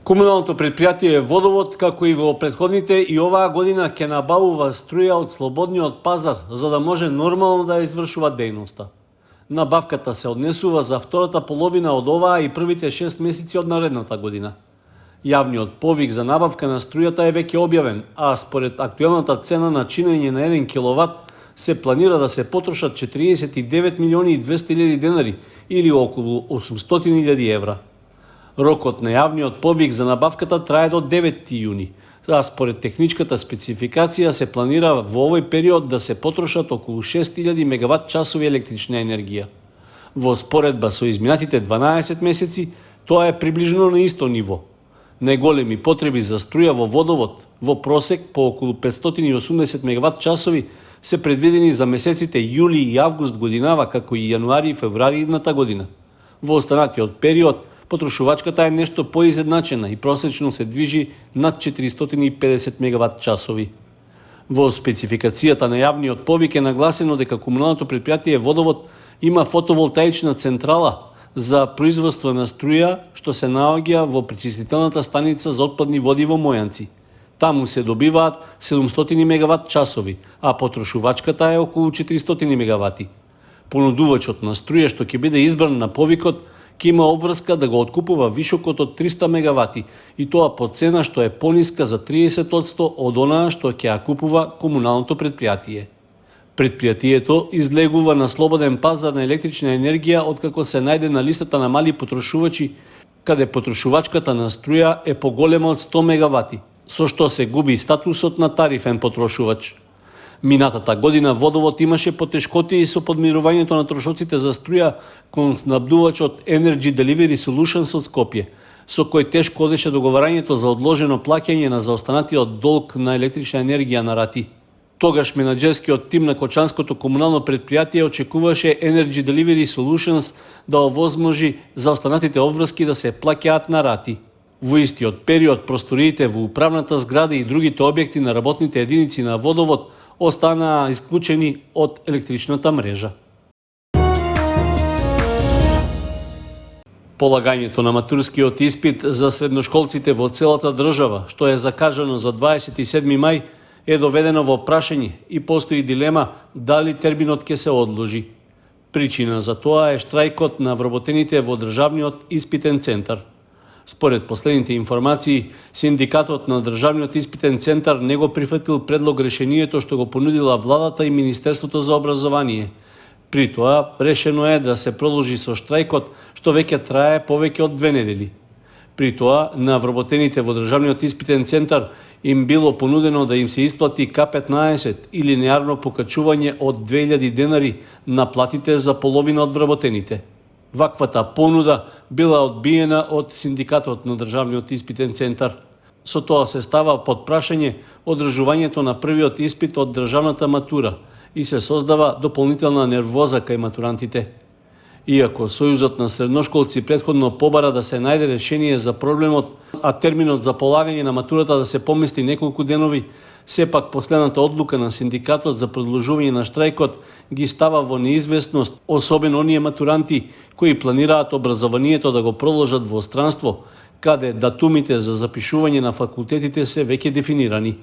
Комуналното предпријатие Водовод, како и во претходните, и оваа година ќе набавува струја од слободниот пазар, за да може нормално да извршува дејноста. Набавката се однесува за втората половина од оваа и првите 6 месеци од наредната година. Јавниот повик за набавка на струјата е веќе објавен, а според актуелната цена на чинење на 1 киловат се планира да се потрошат 49 милиони и 200 илјади денари или околу 800 илјади евра. Рокот на јавниот повик за набавката трае до 9 јуни, а според техничката спецификација се планира во овој период да се потрошат околу 6000 мегават часови електрична енергија. Во споредба со изминатите 12 месеци, тоа е приближно на исто ниво. Најголеми потреби за струја во Водовод, во просек по околу 580 мегават часови, се предвидени за месеците јули и август годинава, како и јануари и февруари идната година. Во останатиот период, потрошувачката е нешто поизедначена и просечно се движи над 450 мегават часови. Во спецификацијата на јавниот повик е нагласено дека комуналното предпријатие Водовод има фотоволтаична централа за производство на струја што се наоѓа во пречистителната станица за отпадни води во Мојанци. Таму се добиваат 700 мегават часови, а потрошувачката е околу 400 мегавати. Понудувачот на струја што ќе биде избран на повикот ќе има обврска да го откупува вишокот од 300 мегавати и тоа по цена што е пониска за 30% од онаа што ќе ја купува комуналното предпријатие. Предпријатието излегува на слободен пазар на електрична енергија откако се најде на листата на мали потрошувачи, каде потрошувачката на струја е поголема од 100 мегавати, со што се губи статусот на тарифен потрошувач. Минатата година Водовод имаше потешкоти со подмирувањето на трошоците за струја кон снабдувачот Energy Delivery Solutions од Скопје, со кој тешко одеше договарањето за одложено плаќање на заостанатиот долг на електрична енергија на рати. Тогаш менаџерскиот тим на Кочанското комунално предпријатие очекуваше Energy Delivery Solutions да овозможи заостанатите обврски да се плаќаат на рати. Во истиот период просториите во управната зграда и другите објекти на работните единици на Водовод останаа исклучени од електричната мрежа. Полагањето на матурскиот испит за средношколците во целата држава, што е закажано за 27 мај, е доведено во прашање и постои дилема дали терминот ќе се одложи. Причина за тоа е штрајкот на вработените во државниот испитен центар. Според последните информации, синдикатот на Државниот испитен центар не го прифатил предлог решението што го понудила владата и Министерството за образование. При тоа, решено е да се продолжи со штрајкот, што веќе трае повеќе од 2 недели. При тоа, на вработените во Државниот испитен центар им било понудено да им се исплати К15 и линеарно покачување од 2000 денари на платите за половина од вработените. Ваквата понуда била одбиена од синдикатот на Државниот испитен центар. Со тоа се става под прашање одржувањето на првиот испит од државната матура и се создава дополнителна нервоза кај матурантите. Иако Сојузот на средношколци претходно побара да се најде решение за проблемот, а терминот за полагање на матурата да се помести неколку денови, сепак последната одлука на синдикатот за продолжување на штрајкот ги става во неизвестност, особено оние матуранти кои планираат образованието да го продолжат во странство, каде датумите за запишување на факултетите се веќе дефинирани.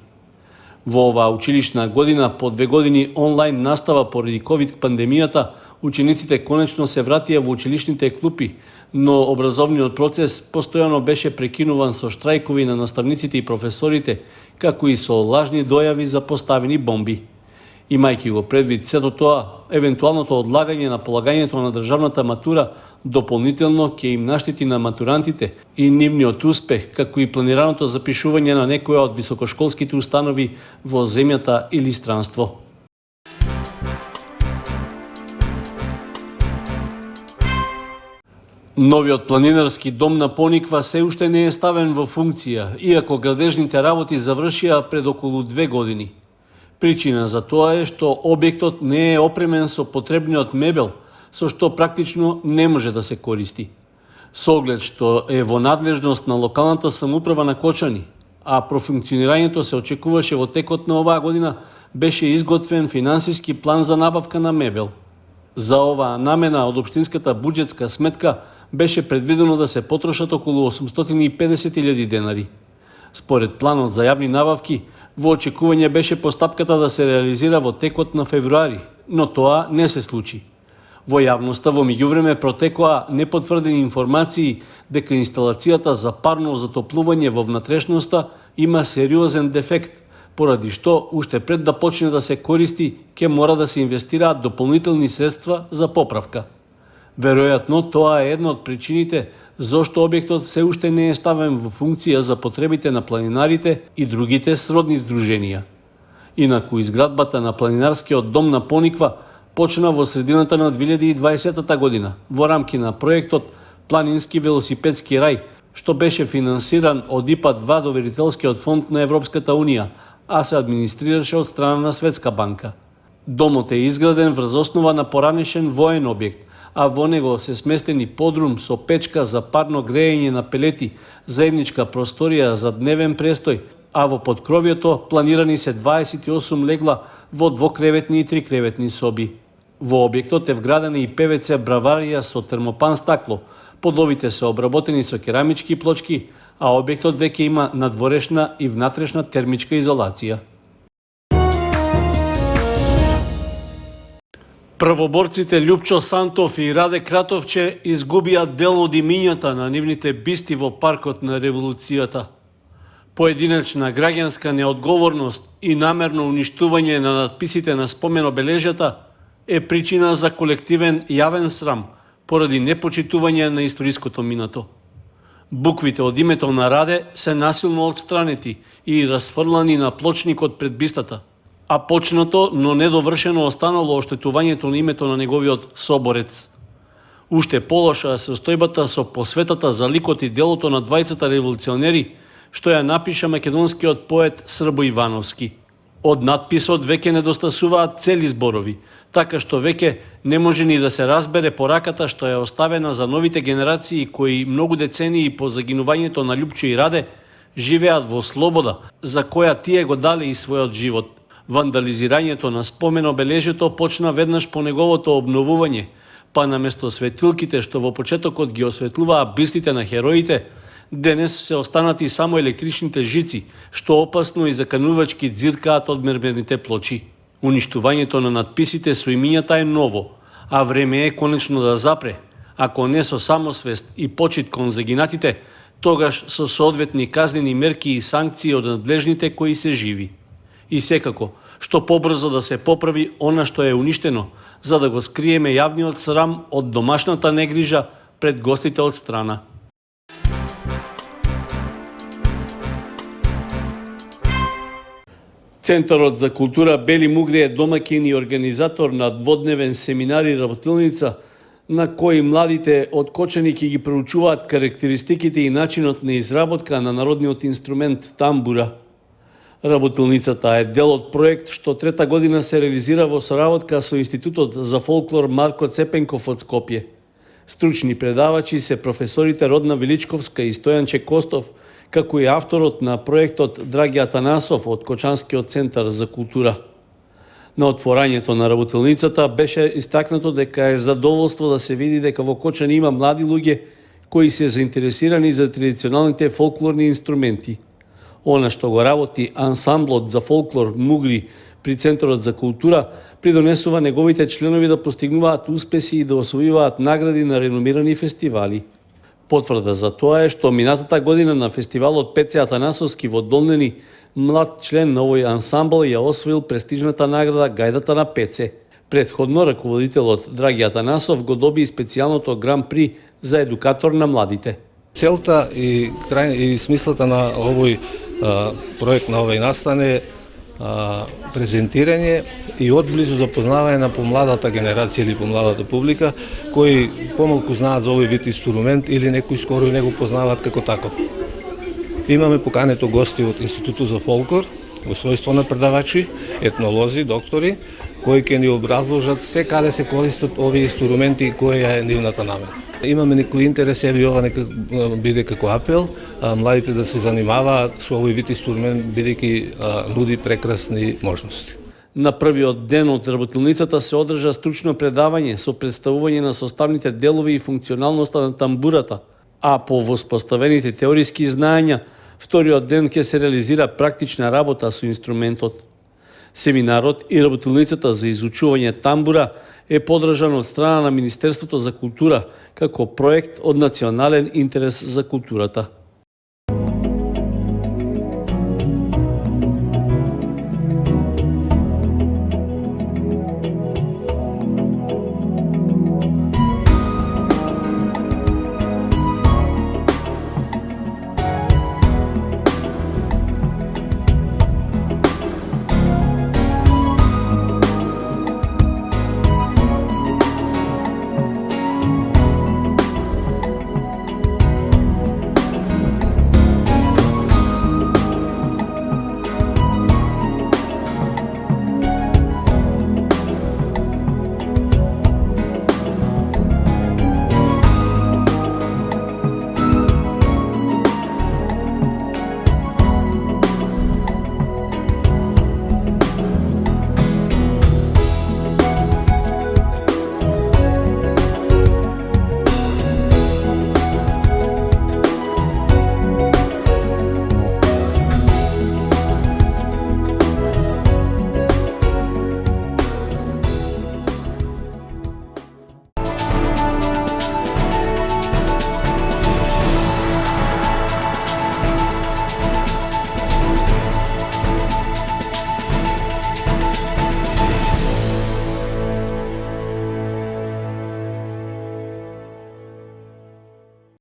Во оваа училишна година, по 2 години онлайн настава поради ковид пандемијата, учениците конечно се вратија во училишните клупи, но образовниот процес постојано беше прекинуван со штрајкови на наставниците и професорите, како и со лажни дојави за поставени бомби. Имајќи го предвид сето тоа, евентуалното одлагање на полагањето на државната матура дополнително ќе им наштети на матурантите и нивниот успех, како и планираното запишување на некоја од високошколските установи во земјата или странство. Новиот планинарски дом на Пониква се уште не е ставен во функција, иако градежните работи завршија пред околу 2 години. Причина за тоа е што објектот не е опремен со потребниот мебел, со што практично не може да се користи. Со оглед што е во надлежност на локалната самоуправа на Кочани, а профункционирањето се очекуваше во текот на оваа година, беше изготвен финансиски план за набавка на мебел. За оваа намена од општинската буџетска сметка беше предвидено да се потрошат околу 850.000 денари. Според планот за јавни набавки, во очекување беше постапката да се реализира во текот на февруари, но тоа не се случи. Во јавноста во меѓувреме протекоа непотврдени информации дека инсталацијата за парно затоплување во внатрешноста има сериозен дефект, поради што уште пред да почне да се користи, ќе мора да се инвестираат дополнителни средства за поправка. Веројатно тоа е една од причините зошто објектот се уште не е ставен во функција за потребите на планинарите и другите сродни здруженија. Инаку изградбата на планинарскиот дом на Пониква почна во средината на 2020 година во рамки на проектот Планински велосипедски рај, што беше финансиран од ИПА-2 доверителскиот фонд на Европската Унија, а се администрираше од страна на Светска банка. Домот е изграден врз основа на поранешен воен објект, а во него се сместени подрум со печка за парно грејење на пелети, заедничка просторија за дневен престој, а во подкровието планирани се 28 легла во двокреветни и трикреветни соби. Во објектот е вградена и ПВЦ браварија со термопан стакло, подовите се обработени со керамички плочки, а објектот веќе има надворешна и внатрешна термичка изолација. Првоборците Љупчо Сантов и Раде Кратовче изгубија дел од имињата на нивните бисти во паркот на револуцијата. Поединечна граѓанска неодговорност и намерно уништување на надписите на споменобележјата е причина за колективен јавен срам поради непочитување на историското минато. Буквите од името на Раде се насилно отстранети и расфрлани на плочникот пред бистата, а почнато, но недовршено останало оштетувањето на името на неговиот соборец. Уште полоша е состојбата со посветата за ликот и делото на двајцата револуционери, што ја напиша македонскиот поет Србо Ивановски. Од надписот веќе недостасуваат цели зборови, така што веќе не може ни да се разбере пораката што е оставена за новите генерации кои многу децении по загинувањето на Љупчо и Раде живеат во слобода, за која тие го дале и својот живот. Вандализирањето на споменобележјето почна веднаш по неговото обновување, па наместо светилките што во почетокот ги осветлуваа бистите на хероите, денес се останати само електричните жици, што опасно и заканувачки дзиркаат од мермерните плочи. Уништувањето на надписите со имињата е ново, а време е конечно да запре. Ако не со самосвест и почит кон загинатите, тогаш со соодветни казнени мерки и санкции од надлежните кои се живи. И секако, што побрзо да се поправи она што е уништено, за да го скриеме јавниот срам од домашната негрижа пред гостите од страна. Центарот за култура Бели Мугри е домаќин и организатор на дводневен семинар и работилница, на кои младите од Кочани ќе ги проучуваат карактеристиките и начинот на изработка на народниот инструмент тамбура. Работилницата е дел од проект што трета година се реализира во соработка со Институтот за фолклор Марко Цепенков од Скопје. Стручни предавачи се професорите Родна Величковска и Стојанче Костов, како и авторот на проектот Драги Атанасов од Кочанскиот центар за култура. На отворањето на работилницата беше истакнато дека е задоволство да се види дека во Кочани има млади луѓе кои се заинтересирани за традиционалните фолклорни инструменти. Она што го работи ансамблот за фолклор Мугри при Центарот за култура придонесува неговите членови да постигнуваат успеси и да освојуваат награди на реномирани фестивали. Потврда за тоа е што минатата година на фестивалот Пеце Атанасовски во Долнени млад член на овој ансамбл ја освоил престижната награда Гајдата на Пеце. Предходно раководителот Драги Атанасов го доби специјалното гран-при за едукатор на младите. Целта и смислата на овој проект на овој настан е презентирање и одблизу запознавање на помладата генерација или помладата публика кои помалку знаат за овој вид инструмент или некои скоро и не го познаваат како таков. Имаме покането гости од Институтот за фолклор, во својство на предавачи, етнолози, доктори, кои ќе ни образложат се каде се користат овие инструменти и која е нивната намера. Имаме некој интерес, еви ова нека биде како апел, младите да се занимаваат со овој вид инструмент, бидејќи нуди прекрасни можности. На првиот ден од работилницата се одржа стручно предавање со представување на составните делови и функционалноста на тамбурата, а по воспоставените теориски знаења, вториот ден ќе се реализира практична работа со инструментот. Семинарот и работилницата за изучување тамбура е подржан од страна на Министерството за култура како проект од национален интерес за културата.